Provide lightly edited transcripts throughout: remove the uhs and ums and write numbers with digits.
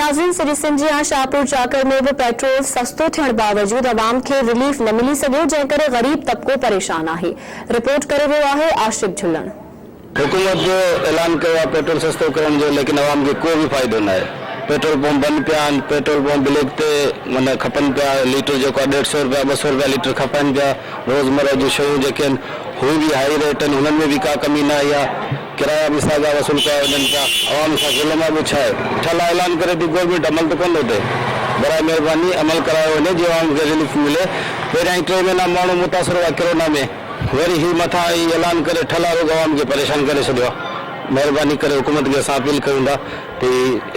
ناظرين سڄي سنڌ جيان شاهپور چاڪر ۾ به پيٽرول سستو ٿيڻ باوجود عوام کي رليف نه ملي سگهيو جنهن ڪري غريب طبقو پريشان آهي رپورٽ ڪري رهيو آهي عاشق جهلڻ. حڪومت اعلان ڪيو آهي پيٽرول سستو ڪرڻ جو ليڪن عوام کي ڪو به فائدو ناهي پيٽرول پمپ بند پيا آهن پيٽرول پمپ بليڪ تي معنيٰ کپن پيا ليٽر جيڪو آهي ڏيڍ سئو روپيا ٻه سئو روپيا ليٽر کپائن پيا روزمره جون شيون جيڪي آهن هو به هائي ريٽ آهن هنن ۾ به ڪا ڪمي نه آئي آهي ڪرايا به ساڳا وصول ڪيا وڃن پيا، عوام سان ظلم آ ٻيو ڇا آهي؟ ٺل آ اعلان ڪري ٿي گورنمينٽ عمل ته ڪونه ٿو ٿئي، براء مهرباني عمل ڪرايو وڃي جيئن عوام کي رليف ملي، پهريان ئي ٽي مهينا ماڻهو متاثر هئا ڪرونا ۾ وري هي مٿان هي اعلان ڪري ٺل آ روڳ عوام کي پريشان ڪري ڇڏيو آ، مهرباني ڪري حڪومت کي اسان اپيل ڪيون ٿا. ته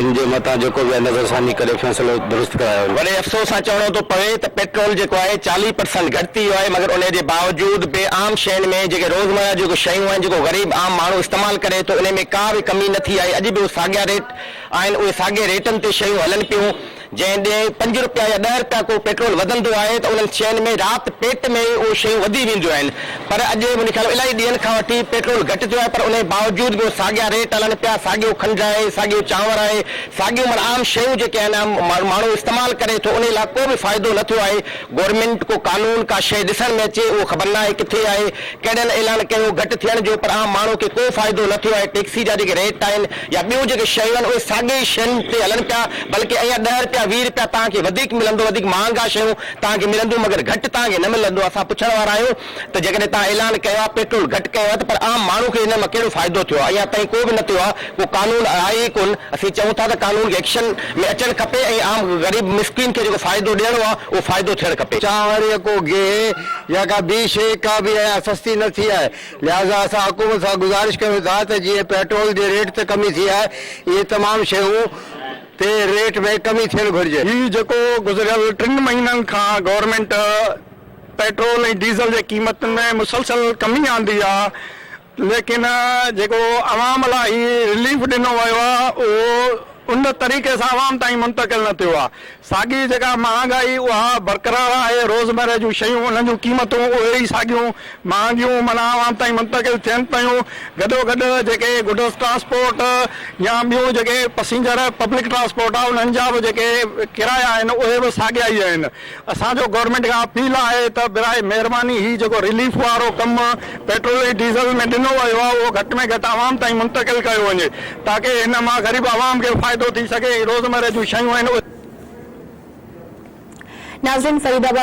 ان جي مٿان جيڪو به آهي نظرثاني ڪري فيصلو درست ڪرايو وڃي. وڏي افسوس سان چوڻو ٿو پوي ته پيٽرول جيڪو آهي 40 پرسنٽ گهٽ ٿي ويو آهي مگر انهي جي باوجود به عام شين ۾ جيڪي روزمره جون شيون آهن جيڪو غريب عام ماڻهو استعمال ڪري ٿو انهي ۾ ڪا به ڪمي نه ٿي آهي اڄ به اهي ساڳيا ريٽ آهن اهي ساڳي ريٽن تي شيون هلن پيون جنهن ڏينهن پنج روپيا يا ڏهه روپيا ڪو پيٽرول وڌندو آهي ته انهن شين ۾ رات پيٽ ۾ ئي اهي شيون وڌي وينديون آهن پر اڄ منهنجي خيال ۾ الاهي ڏينهن کان وٺي پيٽرول گهٽ ٿيو آهي پر انهي باوجود به اهي ساڳيا ريٽ هلن پيا ساڳيو کنڊ آهي ساڳيو چانور آهي ساڳيون معنيٰ عام شيون جيڪي آهن عام ماڻهو استعمال ڪري ٿو انهي لاء ڪو به فائدو نه ٿيو آهي گورنمينٽ ڪو قانون ڪا شيء ڏسڻ ۾ اچي اهو خبر ناهي ڪٿي آهي ڪهڙن اعلان ڪيو گهٽ ٿيڻ جو پر عام ماڻهو کي ڪو فائدو نه ٿيو آهي ٽيڪسي جا جيڪي ريٽ آهن يا ٻيون جيڪي شيون آهن اهي ساڳي ئي شين تي هلن پيا بلڪه اڃا ڏهه رپيا 20 رپيا توهان کي وڌيڪ ملندو وڌيڪ مهانگا شيون توهان کي ملنديون مگر گهٽ توهان کي نه ملندو اسان پڇڻ وارا آهيون ته جيڪڏهن توهان اعلان ڪيو آهي پيٽرول گهٽ ڪيو آهي ته پر عام ماڻهو کي ان مان ڪهڙو فائدو ٿيو آهي اڃا تائين ڪو به نه ٿيو آهي ڪو قانون آهي ئي ڪونه اسين چئون ٿا ته قانون کي ايڪشن ۾ اچڻ کپي ۽ عام غريب مسڪين کي جيڪو فائدو ڏيڻو آهي اهو فائدو ٿيڻ کپي. چانور يا ڪو گيهه يا ڪا ٻي شيء ڪا به اڃا سستي نه ٿي آهي لهذا اسان حڪومت سان گذارش ڪريون ٿا ته جيئن پيٽرول جي ريٽ تي ڪمي ٿي آهي ايئن تمام شيون تي ريٽ ۾ ڪمي ٿيڻ گهرجي. هي جيڪو گذريل ٽن مهينن کان گورنمينٽ پيٽرول ۽ ڊيزل جي قيمتن ۾ مسلسل ڪمي آندي آ ليڪن جيڪو عوام لاء هي رليف ڏنو ويو آ اهو ان طريقي سان عوام تائين منتقل نه ٿيو آ ساڳي جيڪا مهانگائي اها برقرار آهي روزمره جون شيون انهن جون قيمتون اهي ئي ساڳيون مهانگيون معنيٰ عوام تائين منتقل ٿين پيون گڏوگڏ جيڪي گڊس ٽرانسپورٽ يا ٻيون جيڪي پسينجر پبلڪ ٽرانسپورٽ آهي انهن جا به جيڪي ڪرايا آهن اهي به ساڳيا ئي آهن اسان جو گورنمينٽ کان اپيل آهي ته براء مهرباني هي جيڪو رليف وارو ڪم پيٽرول ۽ ڊيزل ۾ ڏنو ويو آهي اهو گهٽ ۾ گهٽ عوام تائين منتقل ڪيو وڃي تاڪه هن مان غريب عوام کي فائدو ٿي سگهي ۽ روزمره جون شيون آهن اهي ناظرين فريد آباد.